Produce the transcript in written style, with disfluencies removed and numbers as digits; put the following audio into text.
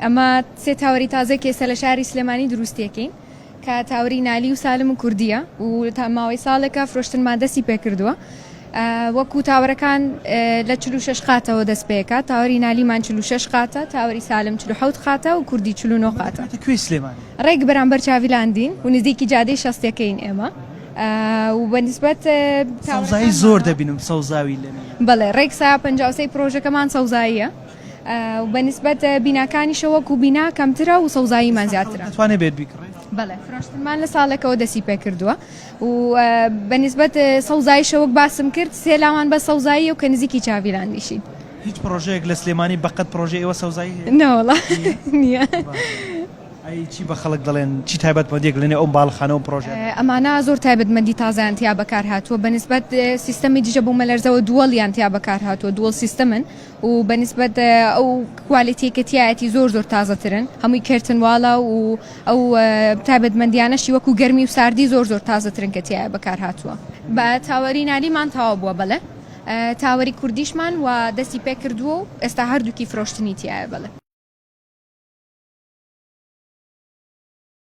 ئەمە سێ تاوەری تازەی کە ئێستا لە شاری سلێمانی دروستیەکەین کە تاوەری نالی و سالم و کوردیە و تا ماوەی ساڵێکە فرۆشتنمان دەستی پێکردووە وەکو تاوەرەکان لە 46 قاتەوە دەست پێکات تاوەری نالیمان 46 قاتە تاوەری سالم 47 قاتە و کوردی 49 قاتە. کوێی سلێمانی؟ ڕێک بەرامبەر چاڤیلاندین و نزیکی جادەی شەستەکەین ئێمە و بە نیسبەت سەوزایی زۆر دەبینم سەوزاوی لەنێو. بەڵێ ڕێک سا 53 پرۆژەکەمان سەوزاییە. و بە نیسبەت بیناکانیشەوە وەکو بینا کەمترە و سەوزاییمان زیاترە. دەتوانێت بێت بیکڕێت؟ بەڵێ فرۆشتنمان لە ساڵێکەوە دەستی پێکردووە و بە نیسبەت سەوزاییشەوە وەک باسم کرد سێ لامان بە سەوزاییە و کە نزیکی چاڤیلاندیشین. هیچ پڕۆژەیەک لە سلێمانی بەقەد پڕۆژەی ئێوە سەوزایی هەیە؟ نەوەڵا نییە. ئەی چی بە خەڵک دەڵێن چی تایبەتمەندیەک لەنێو ئەو باڵەخانە و پڕۆژەیە؟ ئەمانە زۆر تایبەتمەندی تازەیان تیا بەکار هاتووە بە نیسبەت سیستەمی دژە بوومەلەرزەوە دووەڵیان تیا بەکار هاتووە dual system ن و بە نیسبەت ئەو quality ەی کە تیایەتی زۆر زۆر تازەترن هەمووی curtain wall ە و ئەو تایبەتمەندیانەشی وەکو گەرمی و ساردی زۆر زۆر تازەترن کە تیایە بەکار هاتووە. بە تاوەری نالیمان تەواو بووە بەڵێ تاوەری کوردیشمان و دەستی پێکردووە و ئێستا هەردووکی فرۆشتنی تیایە بەڵێ.